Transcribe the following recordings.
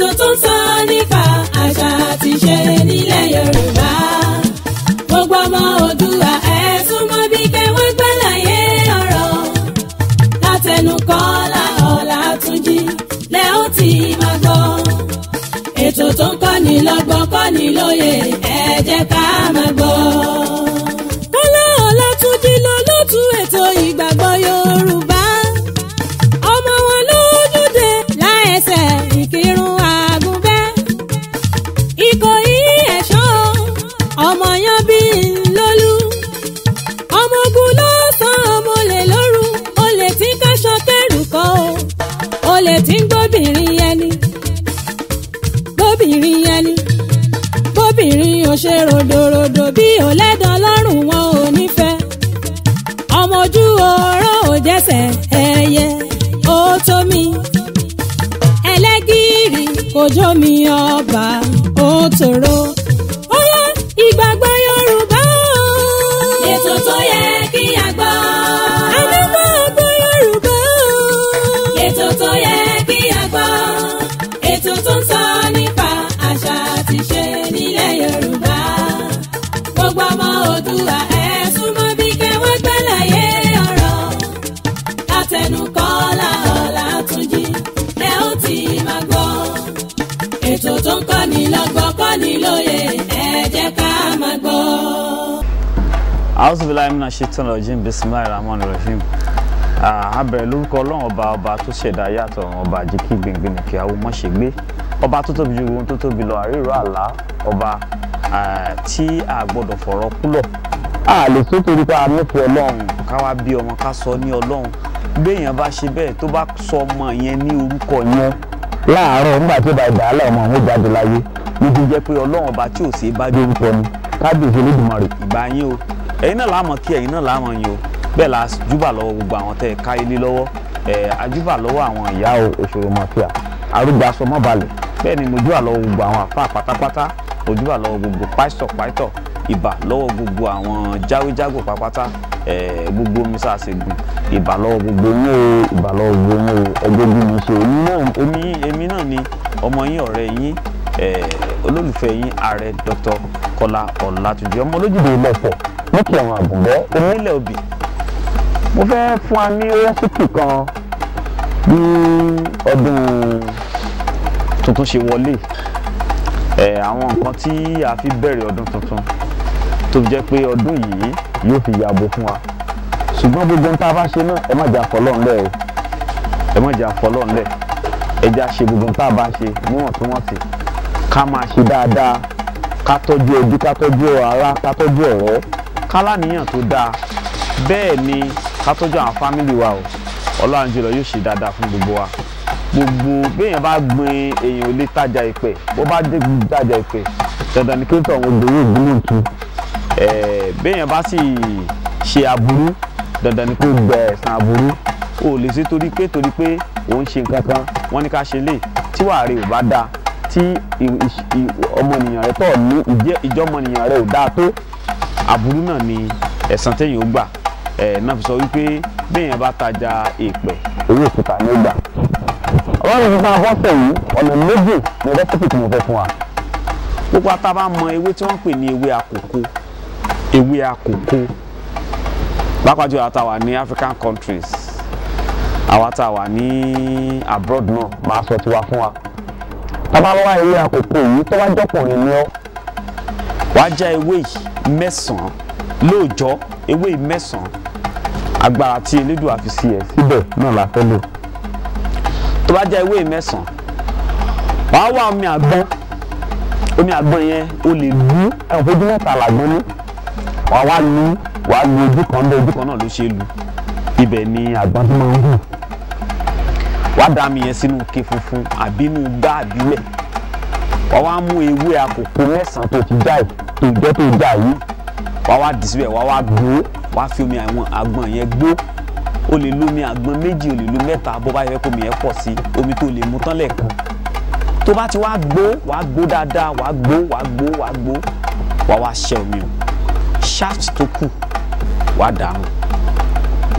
Ètò tó ń sọ nípa àṣà àti ìṣe nílẹ̀ Yorùbá. Gbogbo ọmọ Oòduà ẹ súnmọ́ bí kẹwọ́n gbàlàyé ọ̀rọ̀. Látẹnu Kọ́lá Ọlátúnjí lẹ ó ti máa gbọ́. Ètò tó ń kọ́ni lọ́gbọ́n kọ́ni lóye, ẹ jẹ́ ká máa gbọ́. Kọ́lá Ọlátúnjí lolótú ètò Ìgbàgbọ́ Yorùbá. Ọmọ wọn lójúde láẹsẹ̀ Ìkìrun Àgùnbẹ́. Ìkòyí ẹ̀ṣọ́ ọmọ yan bí ńlọ́lú. Ọmọ ogun ló san ọmọ olè lóru, olè tí ń káṣọ kẹrù kọ́ o. Olè tí ń gbóbìnrin ẹni, gbóbìnrin ẹni, bóbìnrin ò ṣe ròdòròdò bí òlẹ́dàn lọ́rùn wọn ò nífẹ̀ẹ́. Ọmọ ojú ọ̀rọ̀ ò jẹ́sẹ̀ ẹyẹ ó tó mi. Ẹlẹ́gìrì kò jó mi ọba ó tòrò. Ó yá, Ìgbàgbọ́ Yorùbá o. Ètò tó yẹ kí a gbọ́. Àdúgbò Yorùbá o. Ètò tó yẹ kí a gbọ́. Ètò tó ń sọ nípa àṣà àti ìṣe nílẹ̀ Yorùbá. Gbogbo ọmọ Oòduà ẹ súnmọ́ bí kẹwọ́n gbàlàyé ọ̀rọ̀. Látẹnu Kọ́lá Ọlátúnjí lẹ ó ti máa gbọ́. Ètò tó ń kọ́ni lọ́gbọ́n kọ́ni lóye, ẹ jẹ́ ká máa gbọ́. A'udhu billahi minash shaitani rajim, bismillahir rahmanir rahim. A bẹ̀rẹ̀ lórúkọ Ọlọ́run ọba, ọba tó ṣẹ̀dá yàtọ̀, ọba àjíkí gbìngbìn nìkẹ́ àwọn mọ̀ṣẹ́gbé, ọba tó tóbi ju ohun tó tóbi lọ, àríró àlá, ọba tí a gbọ́dọ̀ fọ̀rọ̀ kúlọ̀. A lè tó torí pé a nífẹ̀ẹ́ Ọlọ́run ká wá bí ọmọ ká sọ ní Ọlọ́run. Béèyàn bá ṣe bẹ́ẹ̀, tó bá sọ ọmọ yẹn ní orúkọ yẹn láàárọ̀, nígbà tí ó bá dà á lẹ̀, ọmọ òun ó jáde láyé. Níbi jẹ́ pé Ọlọ́run ọba tí ò sí bá dé orúkọ ni kábíyèsí Olódùmarè ìgbà yín o. Ẹ̀yin náà láàmọ̀ kí ẹ̀yin náà láàmọ̀ yín o. Bẹ́ẹ̀ la júbà lọ́wọ́ gbogbo àwọn tẹ́ ẹ ká ilé lọ́wọ́, ẹ̀ ajúbà lọ́wọ́ àwọn ìyá o, òṣèré mafia arúgbó aṣọ mọ́balẹ̀. Bẹ́ẹ̀ ni mo júbà lọ́wọ́ gbogbo àwọn àfáà pátápátá, mo júbà lọ́wọ́ gbogbo pásítọ̀ pásítọ̀, ìbà lọ́wọ́ gbogbo àwọn jáwéjágò pátápátá, ẹ̀ gbogbo mísàṣègùn, ìbà lọ́wọ́ gbogbo yín o, ìbà lọ́wọ́ gbogbo yín o. Ẹgbẹ́ bí mo ṣe èmi náà ni ọmọ yín, ọ̀rẹ́ yín, olólùfẹ́ yín, ààrẹ Dr. Kọ́lá Ọlátúnjí, ọmọ olójúde Ilé-Ifẹ̀ lókè àwọn Àgùnbẹ́ onílẹ̀ òbí. Mo fẹ́ fún wa ní rẹ́sípì kan bí ọdún tuntun ṣe wọlé. Àwọn nǹkan tí a fi bẹ̀rẹ̀ ọdún tuntun tó fi jẹ́ pé ọdún yìí yóò fi yàbò fún wa. Ṣùgbọ́n gbogbo ohun tá a bá ṣe náà, ẹ má jà fọlọ́run lẹ̀ o, ẹ má jà fọlọ́run lẹ̀. Ẹ já ṣe gbogbo ohun tá a bá ṣe níwọ̀ntúnwọ̀nsì, ká máa ṣe dáadáa, ká tọ́jú ẹbí, ká tọ́jú ará, ká tọ́jú ọ̀rẹ́, ká láníyàn tó dáa. Bẹ́ẹ̀ ni ká tọ́jú àwọn fámìlì wa o. Ọlọ́run jùlọ yóò ṣe dáadáa fún gbogbo wa. Gbogbo béèyàn bá gbin, èèyàn ò lè tajà ìpẹ́. Bó bá dé tajà ìpẹ́, dandan ni kí n tọ̀ wọn gbòòrò ìgbìmọ̀ tu. Béèyàn bá sì ṣe aburú, dandan ni kó gbẹ ẹ̀san aburú. O lè ṣe torí pé òun ṣe nǹkan kan, wọ́n ní ká ṣe lè tí wàá rí ò bá dáa, tí ọmọnìyàn rẹ tọ̀ ní ìjọmọnìyàn rẹ ò dáa tó, aburú náà ni ẹ̀san téèyàn ó gbà. Náà fi sọ wípé béèyàn bá tajà èèpẹ̀, owó òkúta ni ó gbà. Ọlọ́run fífa bọ́sẹ̀ yìí, ọ̀nà méjì ni rẹ́sípì tí mo fẹ́ fún wa. Gbogbo ata bá mọ ewé tí wọ́n ń pè ní ewé àkókò, ewé àkókò, pàápàá jùlọ àtàwà ní African countries, àwa tá a wà ní abroad náà máa sọ tiwa fún wa. Tá bá wá ewé àkókò yìí, tó bá jọkùnrin ni ọ́, wàá já ewé yìí mẹ́sàn-án lóòjọ́, ewé yìí mẹ́sàn-án. Agbára tí Elédùà fi sí ẹ síbẹ̀ náà la fẹ́ lò. Tó bá já ewé yìí mẹ́sàn-án, wàá wá omi àgbọn. Omi àgbọn yẹn o lè lú, ẹ̀wọ̀n fojú mẹ́ta làgbọn ní. Wàá wá lu, wàá lu ojú kan bẹ́ẹ̀, ojú kan náà ló ṣe é lu. Ibẹ̀ ni àgbọn tó máa ń hù. Wàá dà omi yẹn sínú ike funfun àbí inú igbá àbílẹ̀. Wàá wá mú ewé àkókò mẹ́sàn-án tó ti já yìí, tó jẹ́ tó já yìí, wàá wá dì síbẹ̀, wàá wá gbó, wàá fi omi àwọn àgbọn yẹn gbó. O lè lo omi àgbọn méjì, o lè lo mẹ́ta, bó bá yẹ kó omi yẹn pọ̀ sí, omi tó lè mu tán lẹ́ẹ̀kan. Tó bá ti wá gbó, wàá gbó dáadáa, wàá gbó, wàá gbó, wàá gbó, wàá wá ṣẹ́ omi o. Shaft tó kù wàá dànù.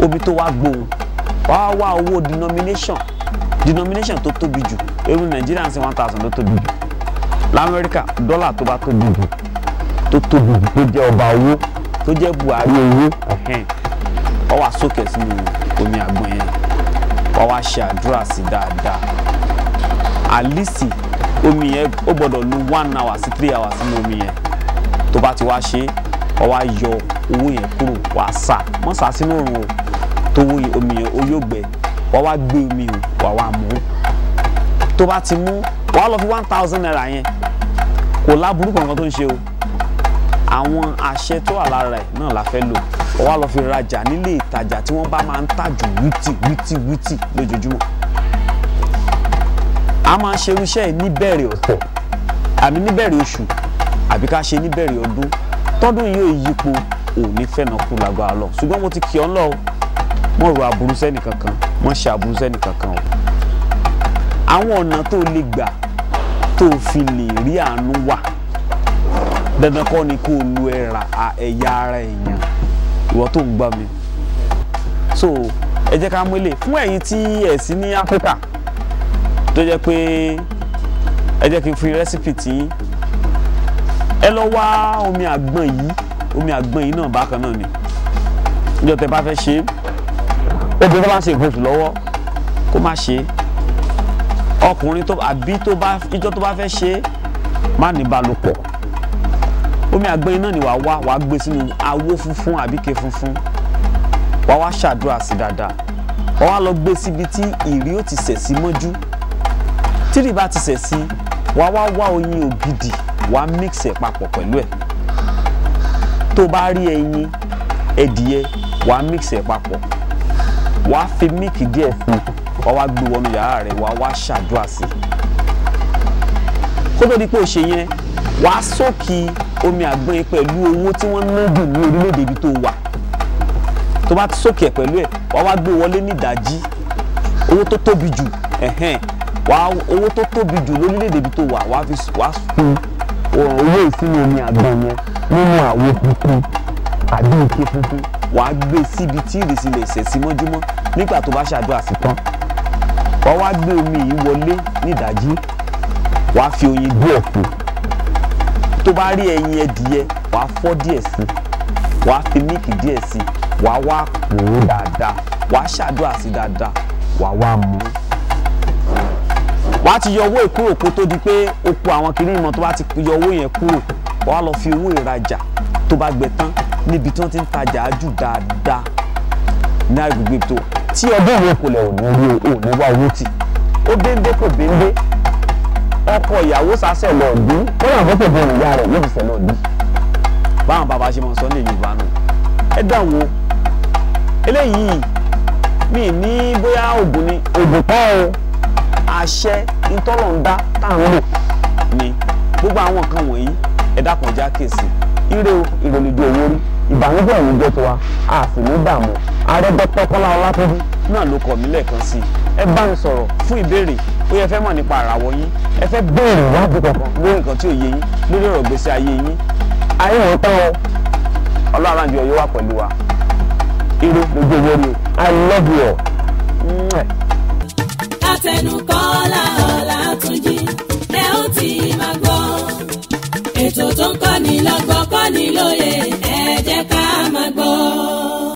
Omi tó wá gbó, wàá wá owó denomination, denomination tó tóbi jù Irú Nàìjíríà ń sin 1000 ló tóbi jù. Lamẹ́ríkà dọ́là tó bá tóbi jù, tó tóbi jù, tó jẹ́ ọba owó, tó jẹ́ Buhari owó, wọ́n wá sókè sínú omi àgbọn yẹn, wọ́n wá ṣe àdúrà sí dáadáa. Àlìsì omi yẹn ó gbọ́dọ̀ lu 1 hour sí 3 hours sínú omi yẹn. Tó bá ti wá ṣe, wọ́n wá yọ owó yẹn kúrò, wàá sà, wọ́n sà sínú òrùn o, tó wó omi yẹn ó yóò gbẹ. Wọ́n wá gbé omi yẹn, wàá wá mú. Tó bá ti mú, wàá lọ fi 1000 naira yẹn. Kò láburú kankan tó ń ṣe o. Àwọn àṣẹ tó wà lára ẹ̀ náà la fẹ́ lò. Wọ́n wá lọ fi rajà nílé ìtajà tí wọ́n bá máa ń tà jù wítì wítì wítì lójoojúmọ́. A máa ń ṣe irúṣẹ́ yìí níbẹ̀rẹ̀ ọ̀sẹ̀ àbí níbẹ̀rẹ̀ oṣù àbí ká ṣe níbẹ̀rẹ̀ ọdún. Tọ́dún yìí ò yípo, ò ní fẹ́nà kú lágbára lọ. Ṣùgbọ́n mo ti kì ọ́ lọ o. Mọ̀ ro aburú sẹ́nì kankan, mọ̀ ṣe aburú sẹ́nì kankan o. Àwọn ọ̀nà tó lè gbà tó fi lè rí àánú wà. Dandan kọ́ ni kó o lu ẹ̀yà ara èèyàn, ìwọ tó ń gbọ́ mi. So ẹ jẹ́ ká mú ilé fún ẹ̀yin tí ẹ̀ sí ní Áfíríkà, tó jẹ́ pé ẹ jẹ́ kí n fi rẹ́sípì tí ẹ lọ wá omi àgbọn yìí. Omi àgbọn yìí náà bákan náà ni. Níjọ́ tẹ́ bá fẹ́ ṣe é, obìnrin tó bá ń ṣe nǹkan oṣù lọ́wọ́ kó má ṣe é. Ọkùnrin tó àbí tó bá ìjọ́ tó bá fẹ́ ṣe é, má ní ìbálòpọ̀. Omi àgbọn yìí náà ni wàá wá, wàá gbé sínú awó funfun àbí ike funfun. Wàá wá ṣàdúrà sí dáadáa. Wàá wá lọ gbé síbi tí ìrì ó ti sẹ̀ sí mọ́jú. Tírì bá ti sẹ̀ sí, wàá wá wá oyin ògidì, wàá mix ẹ̀ papọ̀ pẹ̀lú ẹ̀. Tó bá rí ẹyin ẹdìyẹ, wàá mix ẹ̀ papọ̀. Wàá fi mílìkì díẹ̀ sí, wàá wá gbé wọnú yàrá rẹ̀, wàá wá ṣàdúrà sí. Kó tó di pé o ṣe yẹn, wàá sókì omi àgbọn yẹn pẹ̀lú owó tí wọ́n ná jù ní orílẹ̀-èdè ibi tó wà. Tó bá ti sókè ẹ̀ pẹ̀lú ẹ̀, wàá wá gbé wọlé ní ìdájí. Owó tó tóbi jù, wàá owó tó tóbi jù lórílẹ̀-èdè ibi tó wà, wàá fi wàá sun owó ìsínú omi àgbọn yẹn nínú àwo funfun àbí ike funfun. Wàá gbé síbi tí ìrìsì lè sẹ̀ sí mọ́júmọ́ nígbà tó bá ṣàdúrà sí tán. Wàá wá gbé omi yìí wọlé ní ìdájí, wàá fi oyin díẹ̀ sí. Tó bá rí ẹyin ẹdìyẹ, wàá fọ́ díẹ̀ sí, wàá fi mílìkì díẹ̀ sí, wàá wá pò ó dáadáa, wàá ṣàdúrà sí dáadáa, wàá wá mú. Wàá ti yọ owó ìkúrò kó tó di pé o po àwọn kìíní ìmọ̀. Tó bá ti yọ owó yẹn kúrò, wàá lọ fi owó ìrajà tó bá gbẹ tán níbi tí wọ́n ti ń tajà jù dáadáa ní agbègbè tó tí ọdún ìwé kò lẹ̀ ò ní rí o ní wá owó tì. Ó déndé kò déndé, ọkọ ìyàwó sásẹ̀ lọ ọdún, ó yàn fọ́tò bí ìyá rẹ̀ yóò fi sẹ̀ lọ ọdún. Báwọn bàbá ṣe máa sọ ní Yorùbá nù. Ẹ dàn wo eléyìí, mi ní bóyá ògùn ni, ògùn kọ́ o, àṣẹ ìtọ́lọ̀ ń dá tá à ń lò ni gbogbo àwọn nǹkan wọ̀nyí. Ẹ dákun, já kèsì. Ire o, ìròlójú owó rí, ìbànújẹ́ òní jẹ́ tiwa, a sì ní dààmú. Ààrẹ Dr. Kọ́lá Ọlátúnjí náà ló kọ̀ mí lẹ́ẹ̀kan sí i. Ẹ bá mi sọ̀rọ̀ fún ìbéèrè, ó yẹ fẹ́ mọ̀ nípa àràwọ̀ yín, ẹ fẹ́ béèrè ìwádìí kankan lórí nǹkan tí ò yé yín lórí ọ̀rọ̀ gbèsè ayé yín. Ayé wọn tán o, Ọlọ́run àjọ yóò wà pẹ̀lú wa. Ire lójú owó rí o. I love you all. Látẹnu Kọ́lá Ọlátúnjí ẹ ó ti máa gbọ́ ètò tó ń kọ́ni lọ́gbọ́n, kọ́ni lóye. Ẹ